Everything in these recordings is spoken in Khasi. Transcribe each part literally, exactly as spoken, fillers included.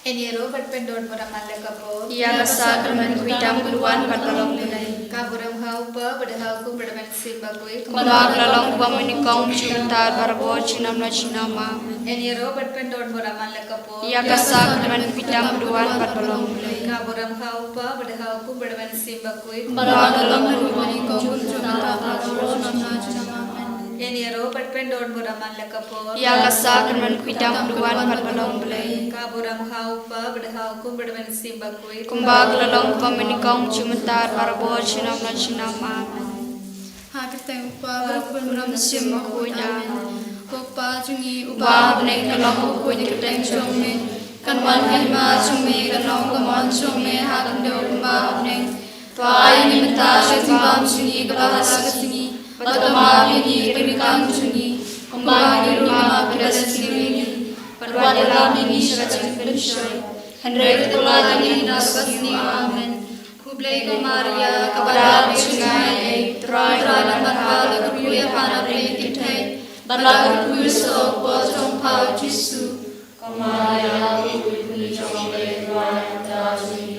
Ngin ïaroh bad pyndon bad ïalam la ka por. Ïa ka sakramen khuidam ka duwan bad ka long Blei. Ka burom ha u Kpa bad ha u Khun bad ha u Mynsiem Bakhuid. Kumba ka la long ha u ba mynnyngkong, junom, mynta, barabor, junom la junom. Amen. Ngin ïaroh bad pyndon bad ïalam la ka por. Ïa ka sakramen khuidam ka duwan bad ka long Blei. Ka burom ha u Kpa bad ha u Khun bad ha u Mynsiem Bakhuid. Kumba ka la long ha u ba mynnyngkong, junom, mynta, barabor, junom la junom. Amen. Ngin ïaroh bad pyndon bad ïalam la ka por. Ïa ka sakramen khuidam ka duwan bad ka long Blei. Ka burom ha u Kpa bad ha u Khun bad ha u Mynsiem Bakhuid. Kumba ka la long ha u ba mynnyngkong, junom, mynta, barabor, junom la junom. Amen. Ha ka kyrteng u Kpa bad u Khun bad u Mynsiem Bakhuid. Amen. Ko Kpa jong ngi uba ha bneng, ka long bakhuid ïa ka kyrteng jong me. Kan wan ka hima jong me, kan long ka mon jong me ha khyndew kumba ha bneng. To ai ïa ngi mynta ka jingbam jong ngi kaba ha ka sngi. Bad to map ïa ngi ki ryngkang jong ngi, kumba ngi ruh ngi map ïa ki ba sngewsih ïa ngi. Bad wat ïalam ïa ngi sha ka jingpynshoi, hynrei to kylla ïa ngi na ka sngi. Amen. Khublei ko Maria, kaba dap jingaiei, U Trai u don bad pha, la kyrkhu ïa pha na pdeng ki kynthei, bad la kyrkhu ïa u kpoh jong pha u Jisu. Ko Maria, u khuid jong U Blei, to ai ïa ngi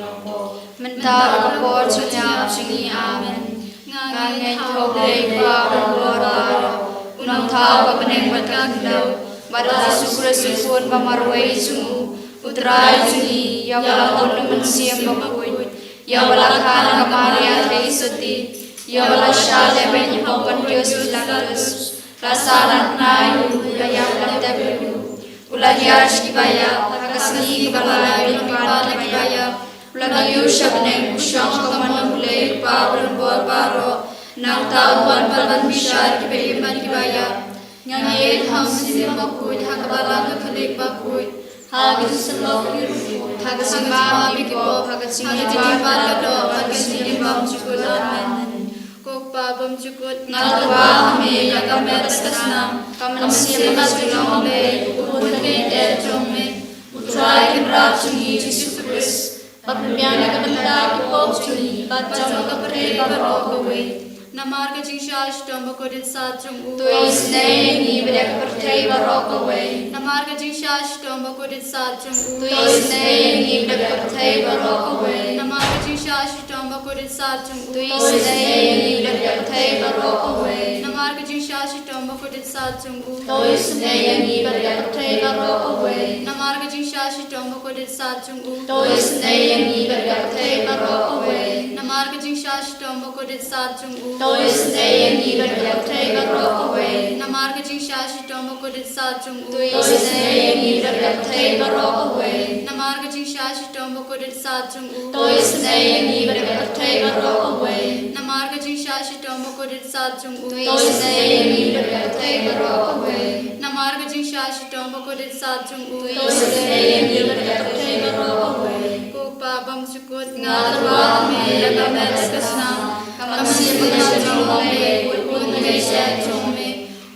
mynta ka por jong ka jingïap jong ngi. Amen. Nga ngeit ha U Blei Kpa uba bor baroh, u nongthaw ka bneng bad ka khyndew, bad ha U Jisu Khrist u Khun ba marwei jong u, U Trai jong ngi, ïa uba la bun da U Mynsiem Bakhuid, ïa uba la kha na ka Maria Theisotti, ïa uba la shah lehbeiñ ha u Pontius Pilatus, la sahnarphna ïa u, la ïap, la tep ïa u, u la hiar sha kiba ïap, ha ka sngi kaba lai u la mihpat na kiba ïap, u la kiew sha bneng, u shong ha ka mon U Blei Kpa uba don bor baroh. Nangta un wan ban bishar ïa kiba im bad kiba ïap. Nga ngeit ha U Mynsiem Bakhuid, ha ka Balang Katholik bakhuid, ha ka jingsyllok ïa ki ruh, ha ka jingmap ïa ki pop, ha ka jingim bymjukut, ha ka jingim bymjukut. Amen. Ko Kpa bymjukut, nga tyrwa ha me ïa ka met ka snam, ka mynsiem ka jong U Blei, U Khun kynthei jong me, U Trai Kynrad jong ngi Jisu Khrist, ba pynbiang na ka bynta ki pop jong ngi bad jong ka pyrthei baroh kawei. Namar ka jingshah shitom bakordit sat jong u, to isynei ïa ngi bad ïa ka pyrthei baroh kawei. Namar ka jingshah shitom bakordit sat jong u, to isynei ïa ngi bad ïa ka pyrthei baroh kawei. Namar ka jingshah shitom bakordit sat jong u, to isynei ïa ngi bad ïa ka pyrthei baroh kawei. Namar ka jingshah shitom bakordit sat jong u, to isynei ïa ngi bad ïa ka pyrthei baroh kawei. Namar ka jingshah shitom bakordit sat jong u, to isynei ïa ngi bad ïa ka pyrthei baroh kawei. Namar ka jingshah shitom bakordit sat jong u, to isynei ïa ngi bad ïa ka pyrthei baroh kawei. Namar ka jingshah shitom bakordit sat jong u, to isynei ïa ngi bad ïa ka pyrthei baroh kawei. Namar ka jingshah shitom bakordit sat jong u, to isynei ïa ngi bad ïa ka pyrthei baroh kawei. Namar ka jingshah shitom bakordit sat jong u, to isynei ïa ngi bad ïa ka pyrthei baroh kawei. Namar ka jingshah shitom bakordit sat jong u, to isynei ïa ngi bad ïa ka pyrthei baroh kawei. Ko Kpa bymjukut, nga tyrwa ha me ïa ka met ka snam, ka mynsiem ka jong U Blei, U Khun kynthei jong me,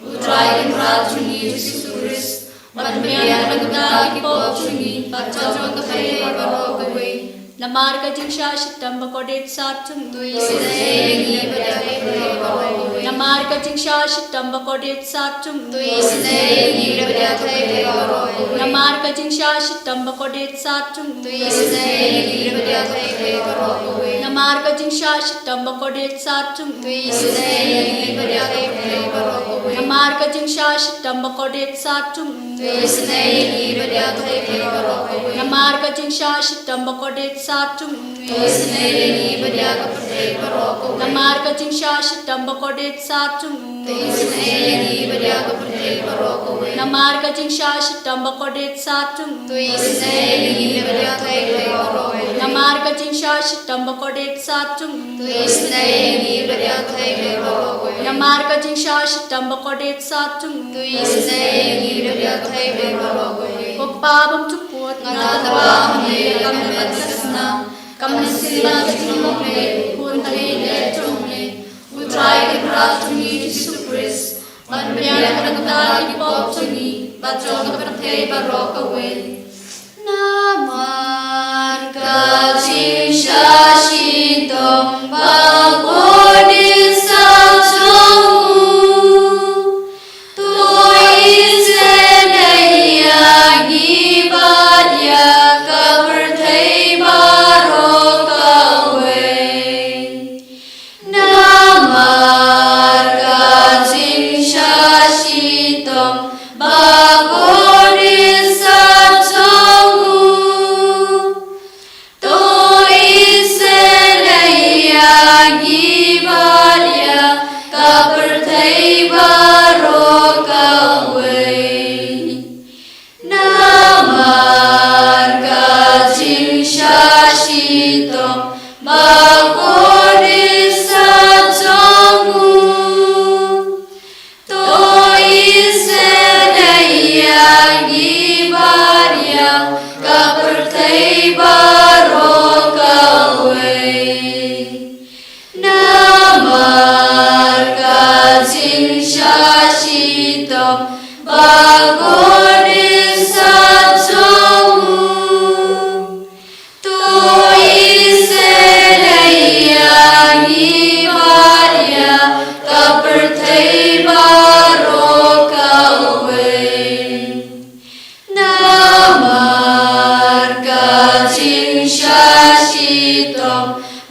U Trai Kynrad jong ngi Jisu Khrist, ba pynbiang na ka bynta ki pop jong ngi bad jong ka pyrthei baroh kawei. Namar ka jingshah shitom bakordit sat jong u, to isynei ïa ngi bad ïa ka pyrthei baroh kawei. Namar ka jingshah shitom bakordit sat jong u, to isynei ïa ngi bad ïa ka pyrthei baroh kawei. Namar ka jingshah shitom bakordit sat jong u, to isynei ïa ngi bad ïa ka pyrthei baroh kawei. Namar ka jingshah shitom bakordit sat jong u, to isynei ïa ngi bad ïa ka pyrthei baroh kawei. Namar ka jingshah shitom bakordit sat jong u, to isynei ïa ngi bad ïa ka pyrthei baroh kawei. Namar ka jingshah shitom bakordit sat jong u, to isynei ïa ngi bad ïa ka pyrthei baroh kawei. Namar ka jingshah shitom bakordit sat jong u, to isynei ïa ngi bad ïa ka pyrthei baroh kawei. Namar ka jingshah shitom bakordit sat jong u, to isynei ïa ngi bad ïa ka pyrthei baroh kawei. Namar ka jingshah shitom bakordit sat jong u, to isynei ïa ngi bad ïa ka pyrthei baroh kawei. Namar ka jingshah shitom bakordit sat jong u, to isynei ïa ngi bad ïa ka pyrthei baroh kawei. Ko Kpa bymjukut, nga tyrwa ha me ïa ka met ka snam, ka mynsiem ka jong U Blei, U Khun kynthei jong me, U Trai Kynrad jong ngi Jisu Khrist, ba pynbiang na ka bynta ki pop jong ngi bad jong ka pyrthei baroh kawei. Namar ka jingshah shitom bakordit sat jong u, to isynei ïa ngi bad ïa ka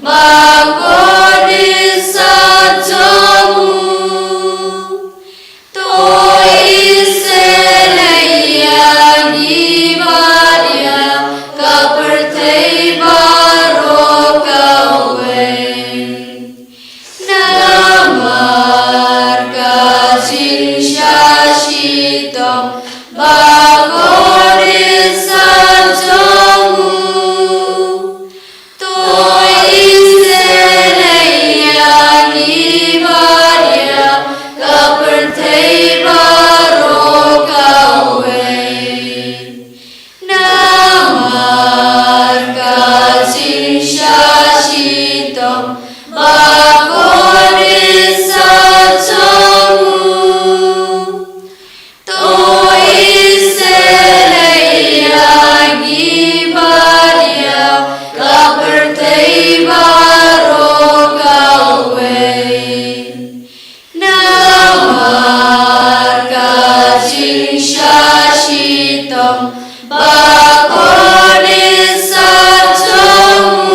Ba kordit sa jong u. To Israel ïa ngi bad ïa ka pyrthei baroh kawei. Namar ka jingshah shitom ba kordit sa jong u. To Israel ïa ngi bad ïa ka pyrthei baroh kawei. Namar ka jingshah shitom ba kordit sa jong u. To Israel ïa ngi bad ïa ka pyrthei baroh kawei. Namar ka jingshah shitom ba kordit sa jong u.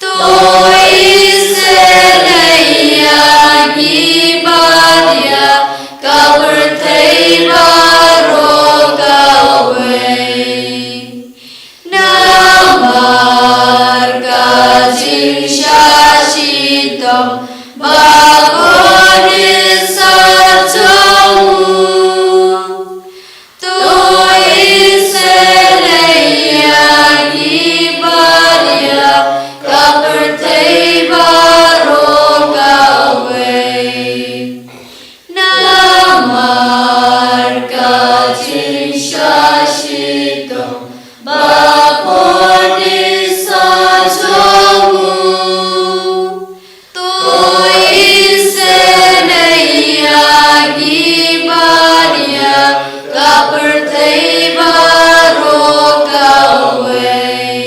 To Israel ïa ngi bad ïa ka pyrthei baroh kawei. Namar ka jingshah shitom ba kordit sa jong u. To Israel ïa ngi bad ïa ka pyrthei baroh kawei. Namar ka jingshah shitom ba kordit sa jong u. To Israel ïa ngi bad ïa ka pyrthei baroh kawei.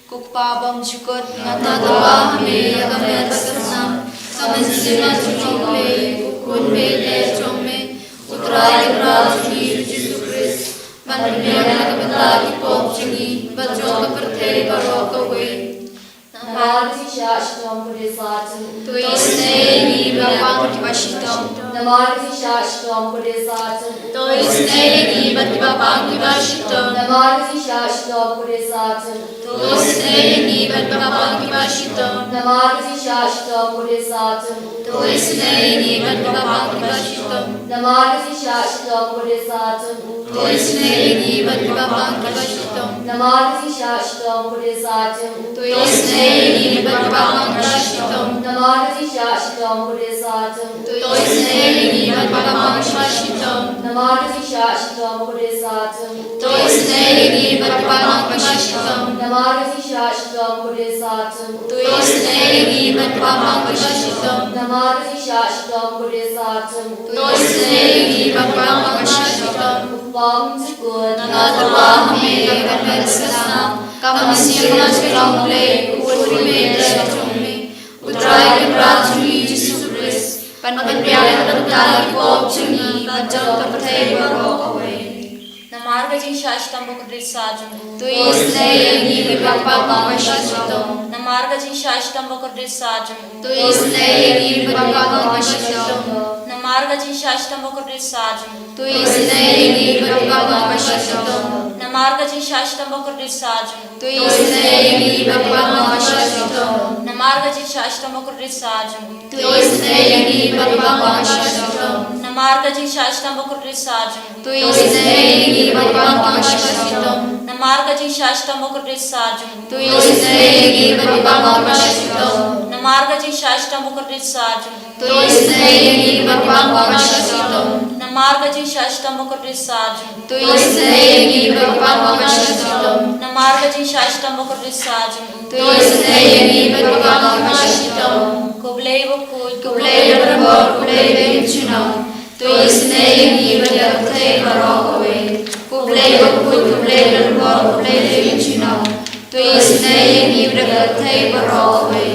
Ko Kpa bymjukut, nga tang kyrpad ha me ïa ka met ka snam, ka mynsiem jong U Blei, U Khun beiñdei jong me, U Trai Kynrad jong ngi U Jisu Khrist, ban pynbiang na ka bynta ki pop jong ngi bad jong ka pyrthei baroh kawei. Namar ka jingshah shitom kordit sa jong u. To isynei ïa ngi bad kiba pang kiba shitom. Namar ka jingshah shitom kordit sa jong u. To isynei ïa ngi bad kiba pang kiba shitom. Namar ka jingshah shitom kordit sa jong u. To isynei ïa ngi bad kiba pang kiba shitom. Namar ka jingshah shitom kordit sa jong u. To isynei ïa ngi bad kiba pang kiba shitom. Namar ka jingshah shitom kordit sa jong u. To isynei ïa ngi bad kiba pang kiba shitom. Namar ka jingshah shitom kordit sa jong u. To isynei ïa ngi bad kiba pang kiba shitom. Namar ka jingshah shitom kordit sa jong u. To isynei ïa ngi bad kiba pang kiba shitom. Namar ka jingshah shitom kordit sa jong u. To isynei ïa ngi bad kiba pang kiba shitom. Namar ka jingshah shitom kordit sa jong u. To isynei ïa ngi bad kiba pang kiba shitom. Namar ka jingshah shitom kordit sa jong u. To isynei ïa ngi bad kiba pang kiba shitom. Ko Kpa bymjukut, nga tyrwa ha me ïa ka met ka snam, ka mynsiem jong U Blei, U Khun beiñdei jong me, U Trai Kynrad jong ngi U Jisu Khrist, ban pynbiang na ka bynta ki pop jong ngi bad jong ka pyrthei baroh kawei. Namar ka jingshah shitom ba kordit sa jong u. To isynei ïa ngi bad kiba pang kiba shitom. Namar ka jingshah shitom ba kordit sa jong u. To isynei ïa ngi bad kiba pang kiba shitom. Namar ka jingshah shitom ba kordit sa jong u. To isynei ïa ngi bad kiba pang kiba shitom. Namar ka jingshah shitom ba kordit sa jong u. To isynei ïa ngi bad kiba pang kiba shitom. Namar ka jingshah shitom ba kordit sa jong u. To isynei ïa ngi bad kiba pang kiba shitom. Namar ka jingshah shitom ba kordit sa jong u. To isynei ïa ngi bad kiba pang kiba shitom. Namar ka jingshah shitom ba kordit sa jong u. To isynei ïa ngi bad kiba pang kiba shitom. Namar ka jingshah shitom ba kordit sa jong u. To isynei ïa ngi bad kiba pang kiba shitom. Namar ka jingshah shitom ba kordit sa jong u. To isynei ïa ngi bad kiba pang kiba shitom. Namar ka jingshah shitom ba kordit sa jong u. To isynei ïa ngi bad kiba pang kiba shitom. Ko Blei bakhuid, ko Blei ba donbor, ko Blei ba im junom. To isynei ïa ngi bad ïa ka pyrthei baroh kawei. Ko Blei bakhuid, ko Blei ba donbor, ko Blei ba im junom. To isynei ïa ngi bad ïa ka pyrthei baroh kawei.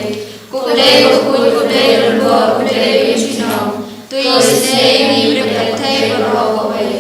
Ko Blei bakhuid, ko Blei ba donbor, ko Blei ba im junom. To isynei ïa ngi bad ïa ka pyrthei baroh kawei.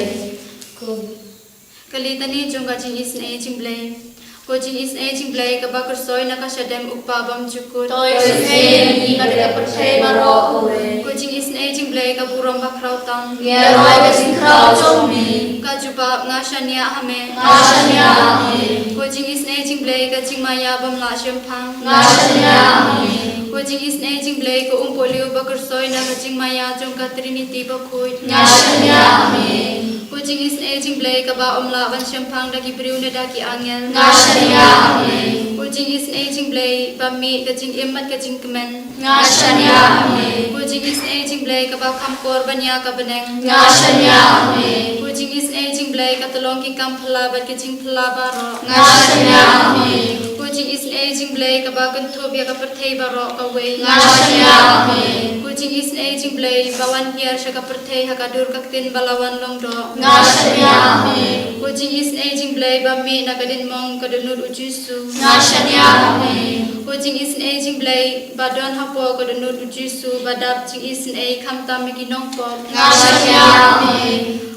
Ka litani jong ka jingisynei jong U Blei. Ko jingisynei jong U Blei kaba kyrsoi na ka shadem u Kpa bymjukut. To isynei ïa ngi bad ïa ka pyrthei baroh kawei. Ko jingisynei jong U Blei ka burom bakhraw tam. Ïa roi ka jingkhraw jong me. Ka jubab, nga shaniah ha me. Nga shaniah ha me. Ko jingisynei jong U Blei ka jingmaïa bym lah shemphang. Nga shaniah ha me. Ko jingisynei jong U Blei ka umpohliew ba kyrsoi na ka jingmaïa jong ka Trinity bakhuid. Nga shaniah ha me. Ko jingisynei jong U Blei kaba ym lah ban shemphang da ki briew ne da ki angel. Nga shaniah ha me. Ko jingisynei jong U Blei ba mih ka jingim bad ka jingkmen. Nga shaniah ha me. Ko jingisynei jong U Blei kaba kham kor ban ïa ka bneng. Nga shaniah ha me. Ko jingisynei jong U Blei ka tyllong ki kam phylla bad ki jingphylla baroh. Nga shaniah ha me. Ko jingisynei jong U Blei kaba kynthup ïa ka pyrthei baroh kawei. Nga shaniah ha me. Ko jingisynei jong U Blei ba wan hiar sha ka pyrthei ha ka dur ka ktien ba la wan long doh. Nga shaniah ha me. Ko jingisynei jong U Blei ba mih na ka diengmong ka dohnud u Jisu. Nga shaniah ha me. Ko jingisynei jong U Blei ba don hapoh ka dohnud u Jisu ba dap jingisynei khamtam ïa ki nongpop. Nga shaniah ha me.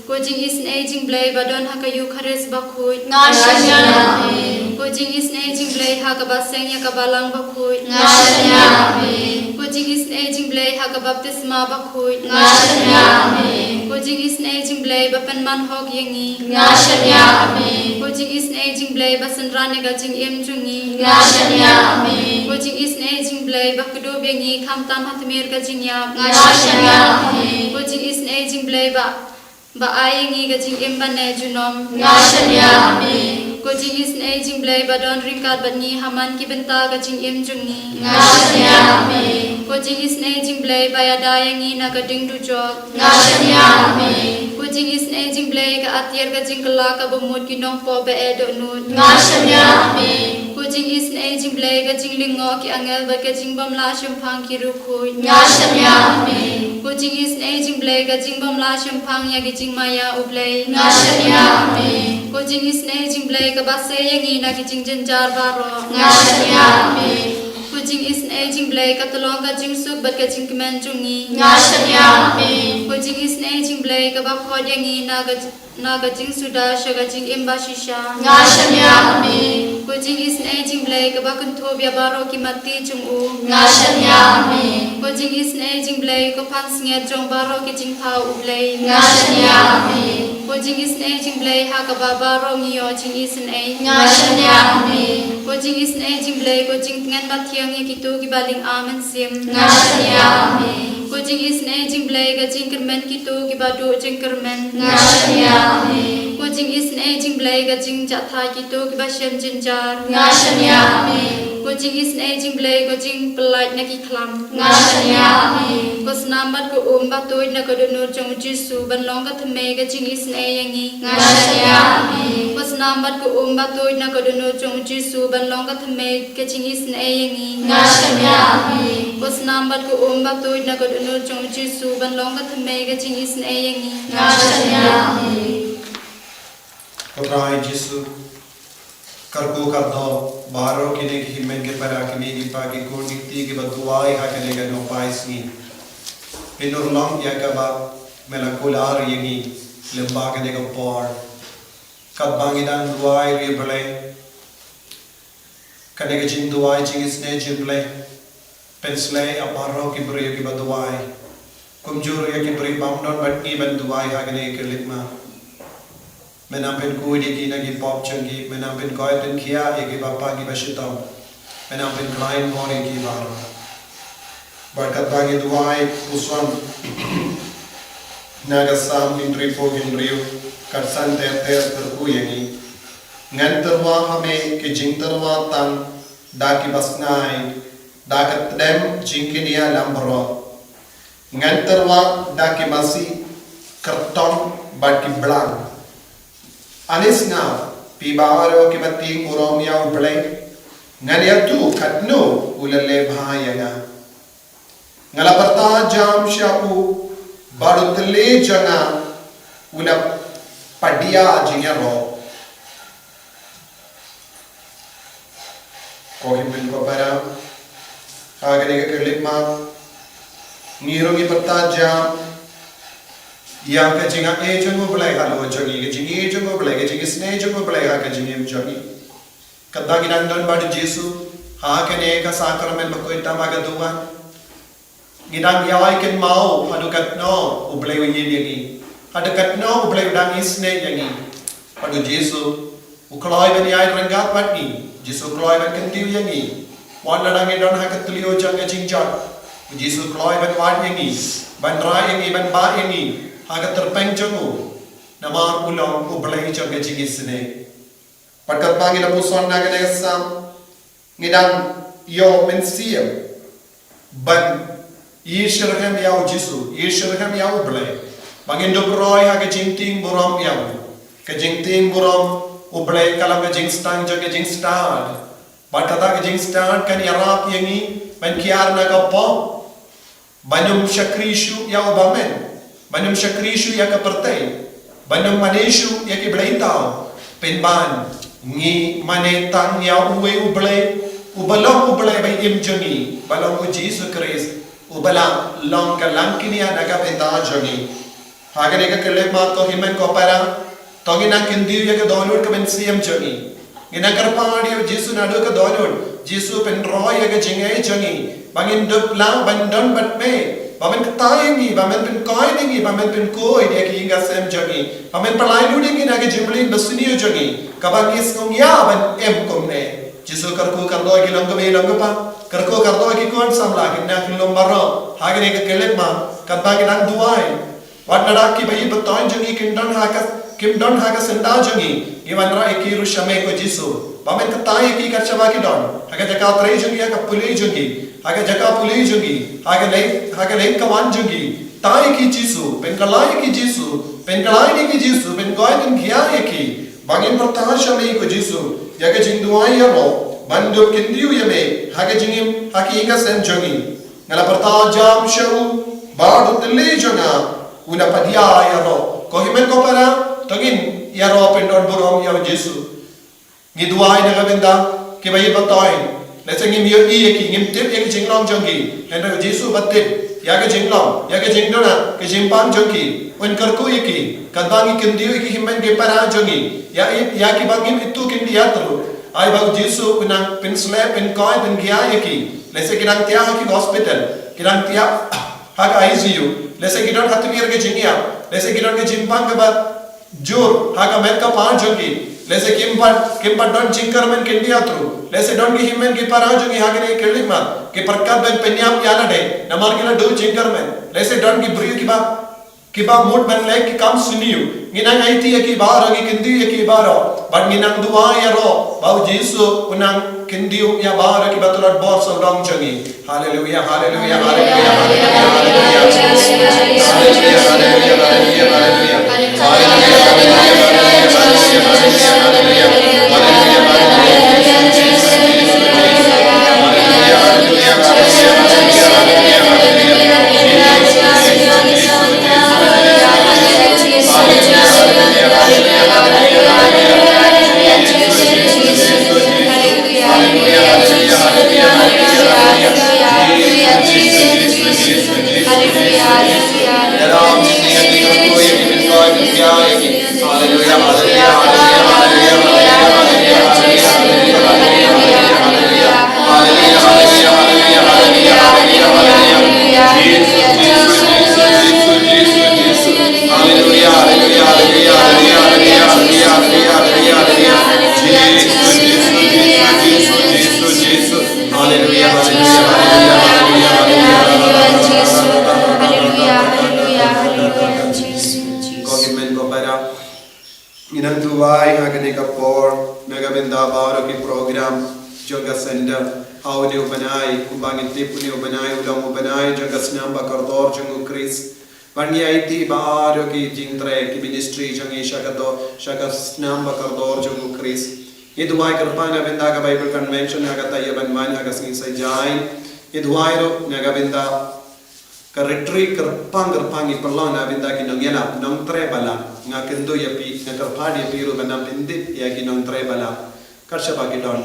Ko jingisynei jong U Blei ba don ha ka Eukharist bakhuid. Nga shaniah ha me. Ko jingisynei jong U Blei ha kaba seng ïa ka balang bakhuid. Nga shaniah ha me. Ko jingisynei jong U Blei ha ka baptisma bakhuid. Nga shaniah ha me. Ko jingisynei jong U Blei ba pynman hok ïa ngi. Nga shaniah ha me. Ko jingisynei jong U Blei ba synran ïa ka jingim jong ngi. Nga shaniah ha me. Ko jingisynei jong U Blei ba kdup ïa ngi khamtam ha tmier ka jingïap. Nga shaniah ha me. Ko jingisynei jong U Blei ba ba ai ïa ngi ka jingim ban neh junom. Nga shaniah ha me. Ko jingisynei jong U Blei ba don ryngkat bad ngi ha man ki bynta ka jingim jong ngi. Nga shaniah ha me. Ko jingisynei jong U Blei ba ïada ïa ngi na ka ding dujok. Nga shaniah ha me. Ko jingisynei jong U Blei ka atiar ka jingkylla kaba mut ki nongpop ba eh dohnud. Nga shaniah ha me. Ko jingisynei jong U Blei ka jinglyngngoh ki angel bad ka jingbymlah shemphang ki riewkhuid. Nga shaniah ha me. Ko jingisynei jong U Blei ka jingbymlah shemphang ïa ki jingmaïa U Blei. Nga shaniah ha me. Ko jingisynei jong U Blei kaba sei ïa ngi na ki jingjynjar baroh. Nga shaniah ha me. Ko jingisynei jong U Blei ka tyllong ka jingsuk bad ka jingkmen jong ngi. Nga shaniah ha me. Ko jingisynei jong U Blei kaba khot ïa ngi na ka na ka jingsuda sha ka jingim bashisha. Nga shaniah ha me. Ko jingisynei jong U Blei kaba kynthup ïa baroh ki matti jong u. Nga shaniah ha me. Ko jingisynei jong U Blei ko pansngiat jong baroh ki jingthaw U Blei. Nga shaniah ha me. Ko jingisynei jong U Blei ha kaba baroh ngi ïoh jingisynei. Nga shaniah ha me. Ko jingisynei jong U Blei ko jingtngen bathiang ïa kito kiba lyngba mynsiem. Nga shaniah ha me. Ko jingisynei jong U Blei ka jingkyrmen kito kiba duh jingkyrmen. Nga shaniah ha me. Ko jingisynei jong U Blei ka jingjahthait kito kiba shem jynjar. Nga shaniah ha me. Ko jingisynei jong U Blei ko jingpyllait na ki khlam. Nga shaniah ha me. Ko snam bad ko um ba tuid na ka dohnud jong u Jisu ban long ka thymmei ka jingisynei ïa ngi. Nga shaniah ha me. Ko snam bad ko um ba tuid na ka dohnud jong u Jisu ban long ka thymmei ka jingisynei ïa ngi. Nga shaniah ha me. Ko snam bad ko um ba tuid na ka dohnud jong u Jisu ban long ka thymmei ka jingisynei ïa ngi. Nga shaniah ha me. Ko Trai Jisu, kyrkhu kyrdoh baroh kine ki hynmen ki para, ki mei ki pa, ki khun ki kti kiba duwai ha kane ka nohpai sngi. Pynurlong ïa kaba me la kular ïa ngi lyngba kane ka por. Katba ngi dang duwai, ri Blei, kane ka jingduwai jingisynei jong U Blei, pynsleh ïa baroh ki briew kiba duwai. Kumjuh ruh ïa ki briew bym don bad ngi ban duwai ha kane ka khyllipmat. Men nang pynkhuid ïa ki na ki pop jong ki, men nang pynkhuid pynkhiah ïa kiba pang kiba shitom. Men nang pynkhlaiñ bor ïa ki baroh. Bad katba ngi duwai, puson na ka Salm hynriewphew hynriew, ka dkhot ter ter kyrkhu ïa ngi. Ngan tyrwa ha me ki jingtyrwa tang da kiba sngaid, da ka tdem jingkñia lam baroh. Ngan tyrwa da ki masi kyrtong bad ki blang. Ani sngap, phi baroh kiba tieng burom ïa U Blei. Ngan ïathuh katno u la leh bha ïa nga. Nga la pyrta jam sha u, bad u tli jong nga u la padia jingïaroh. Ko hynmen ko para, ha kane ka khyllipmat, ngi ruh ngi pyrta jam ïa ka jingaiei jong U Blei halor jong ngi, ka jingaiei jong U Blei, ka jingisynei jong U Blei ha ka jingim jong ngi. Katba ngi dang don bad u Jisu ha kane ka sakramen bakhuid tam ha ka duwan, ngi dang ïai kynmaw haduh katno U Blei u ïeit ïa ngi, haduh katno U Blei u dang isynei ïa ngi. Bad u Jisu u kloi ban ïai ryngkat bad ngi. Jisu u kloi ban kyntiew ïa ngi. Wat la dang ngi don ha ka thliew jong ka jingjot, u Jisu u kloi ban wad ïa ngi, ban rai ïa ngi, ban bah ïa ngi ha ka tyrpeng jong u. Namar u long U Blei jong ka jingisynei. Bad katba ngi la puson na kane ka Salm, ngi dang ïoh mynsiem ban ïashitrhem ïa u Jisu, ïashitrhem ïa U Blei, ba ngin dup roi ha ka jingtieng burom ïa u. Ka jingtieng burom U Blei ka long ka jingstad jong ka jingstad. Bad kata ka jingstad kan ïarap ïa ngi ban kiar na ka pop, ban ym shakri shuh ïa u bymman, ban ym shakri shuh ïa ka pyrthei, ban ym mane shuh ïa ki blei thaw. Pynban ngi mane tang ïa uwei U Blei, uba long U Blei ba im jong ngi, ba long u Jisu Khrist, uba la long ka langkniat na ka bynta jong ngi. Ha kane ka khyllipmat, ko hynmen ko para, to ngin nang kyntiew ïa ka dohnud ka mynsiem jong ngi. Ngin nang kyrpad ïa u Jisu naduh ka dohnud. Jisu, pynroi ïa ka jingngeit jong ngi ba ngin dup lah ban don bad me, ba men ktai ïa ngi, ba men pynkhiah ïa ngi, ba men pynkhuid ïa ka ïing ka sem jong ngi, ba men pynlait lut ïa ngi na ka jingmlien basniew jong ngi, kaba ngi sngew ïa ban im kumne. Jisu, kyrkhu kyrdoh ïa ki long kmie long kpa, kyrkhu kyrdoh ïa ki khun samla, ki khynnah ki lum baroh ha kane ka khyllipmat. Katba ngi dang duwai, wat lada kiba ïeit ba thoiñ jong ngi kim don ha ka, kim don ha ka syndah jong ngi, ngi wanrah ïa ki ruh sha me, ko Jisu, ba men ktai ïa ki kat shaba ki don, ha ka jaka trei jong ngi, ha ka pule jong ngi, ha ka jaka pule jong ngi, ha ka leit, ha ka leit ka wan jong ngi. Ktai ïa ki Jisu, pynkylla ïa ki Jisu, pynkylla ïa ki Jisu, pynkoit pynkhiah ïa ki. Ba ngin pyrta sha me, ko Jisu, ïa ka jingduwai ïaroh ban dup kyntiew ïa me ha ka jingim, ha ka ïing ka sem jong ngi. Nga la pyrta jam sha u, bad u tylli jong nga u la padiah ïaroh. Ko hynmen ko para, to ngin ïaroh pyndonburom ïa u Jisu. Ngi duwai na ka bynta kiba ïeit ba thoiñ. Lehse ngim ïohi ïa ki, ngim tip ïa ka jinglong jong ki, hynrei u Jisu uba tip ïa ka jinglong, ïa ka jingduna, ka jingpang jong ki, un kyrkhu ïa ki. Katba ngi kyntiew ïa ki hynmen ki para jong ngi, ïa, ïa kiba ngim ithuh kin ïathuh, ai ba u Jisu un nang pynsleh, pynkoit, pynkhiah ïa ki. Lehse ki dang thiah ha ki hospital, ki dang thiah ha ka I C U, lehse ki don ha tmier ka jingïap, lehse ki don ka jingpang kaba jur ha ka met ka phad jong ki, lehse kim pat, kim pat don jingkyrmen kin ïathuh, lehse don ki hynmen ki para jong ngi ha kane ka khyllipmat ki pyrkhat ban pynïap ïa lade namar ki la duh jingkyrmen, lehse don ki briew kiba, kiba mut ban leh ki kam sniew. Ngi nang aiti ïa ki baroh, ngi kyntiew ïa ki baroh, bad ngi nang duwai ïaroh ba u Jisu un nang kyntiew ïa baroh kiba tlot bor sawdong jong ngi. Haleluia, haleluia, haleluia, haleluia, haleluia. Haleluia, haleluia, haleluia, haleluia. Haleluia, haleluia, haleluia, haleluia. Haleluia, haleluia, haleluia, haleluia. Haleluia, haleluia, haleluia, haleluia, haleluia. Jisu, Jisu, Jisu, Jisu. Haleluia, haleluia, haleluia, haleluia, haleluia. Jisu, Jisu, Jisu, Jisu. Haleluia, haleluia, haleluia, haleluia, haleluia. Jisu, Jisu, Jisu, Jisu, Jisu. Haleluia, haleluia. Haleluia, haleluia, haleluia, haleluia, haleluia. Haleluia, haleluia, haleluia, haleluia, haleluia. Jisu, Jisu, Jisu, Jisu, Jisu. Haleluia, haleluia, haleluia. Jisu, Jisu, Jisu, Jisu, Jisu. Haleluia, haleluia, haleluia, haleluia, haleluia. Ko hynmen ko para, ngi nang duwai ha kane ka por na ka bynta baroh ki program jong ka senda. Ha une u bnai, kumba ngi tip, une u bnai u long u bnai jong ka snam ba kordor jong u Khrist. Bad ngi aiti baroh ki jingtrei, ki ministry jong ngi sha ka dor, sha ka snam ba kordor jong u Khrist. Ngi duwai kyrpang na bynta ka Bible Convention ha kata ïa ban wan ha ka sngi Saitjaiñ. Ngi duwai ruh na ka bynta ka retreat kyrpang kyrpang, ngi pynlong na bynta ki nongïalap, nongtrei balang. Nga kynduh ïa phi, nga kyrpad ïa phi ruh ban nang pyndit ïa ki nongtrei balang kat shaba ki don.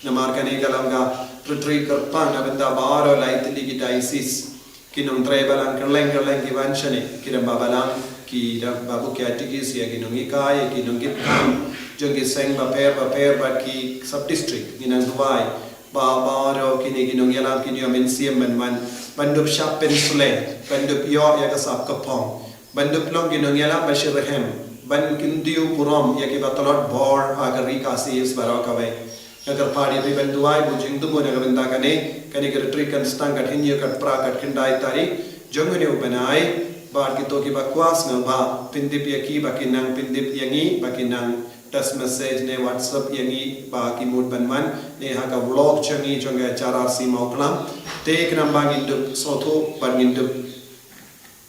Namar kane ka long ka retreat kyrpang na bynta baroh lai tylli ki diocese. Ki nongtrei balang kylleng kylleng ki wan shane, ki rangbah balang, ki rangbah buh katekis, ïa ki nonghikai, ïa ki nongkit kam. jong ki seng bapher bapher bad ki sub district, ngi nang duwai ba baroh kine ki nongïalam kin ïoh mynsiem ban wan, ban dup shah pynslem, ban dup ïoh ïa ka sap ka phong, ban dup long ki nongïalam ba shitrhem, ban kyntiew burom ïa kiba tlot bor ha ka ri Khasi Hills baroh kawei. Nga kyrpad ïa phi ban duwai bujingthmu na ka bynta kane, kane ka retreat kan sdang kat hynñiew, kat phra, kat khyndai tarik jong une u bnai. Bad kito kiba kwah, sngewbha pyndep ïa ki ba kin nang pyndep ïa ngi, ba kin nang text message ne WhatsApp ïa ngi ba ki mut ban wan ne ha ka vlog jong ngi jong ka H R R C Mawklam. Te khnang ba ngin dup sngewthuh bad ngin dup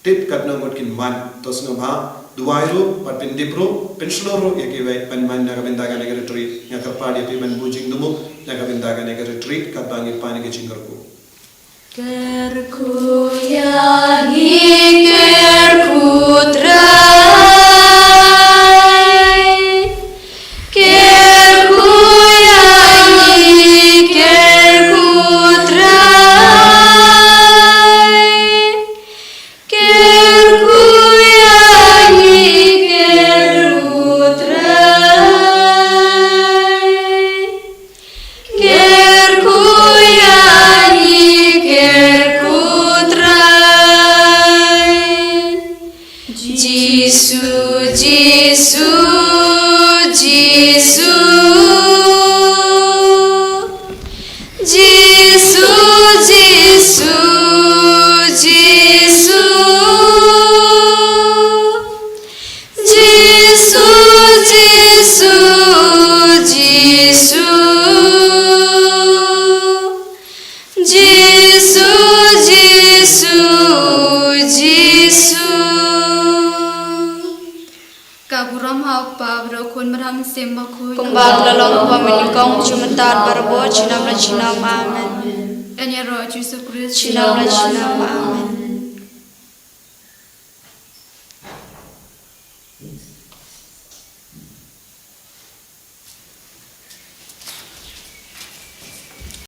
tip katno ngut kin wan. To sngewbha duwai ruh bad pyndep ruh, pynshlur ruh ïa kiwei ban wan na ka bynta kane ka retreat. Nga kyrpad ïa phi ban bujingthmu na ka bynta kane ka retreat katba ngi pan ïa ka jingkyrkhu. Kyrkhu ïa ngi, kyrkhu Trai. Kyrkhu ïa ngi, kyrkhu Trai. Kyrkhu ïa ngi, kyrkhu Trai. Kyrkhu ïa ngi, kyrkhu Trai. Jisu, Jisu, Jisu. Jisu, Jisu, Jisu. Jisu, Jisu, Jisu. Jisu, Jisu, Jisu. Ka burom ha u Kpa, bad ha u Khun, bad ha u Mynsiem Bakhuid. Kumba ka la long, kumba mynnyngkong, mynta, barabor, junom la junom. Amen. Yn ïaroh Jisu Khrist. Junom la junom. Amen.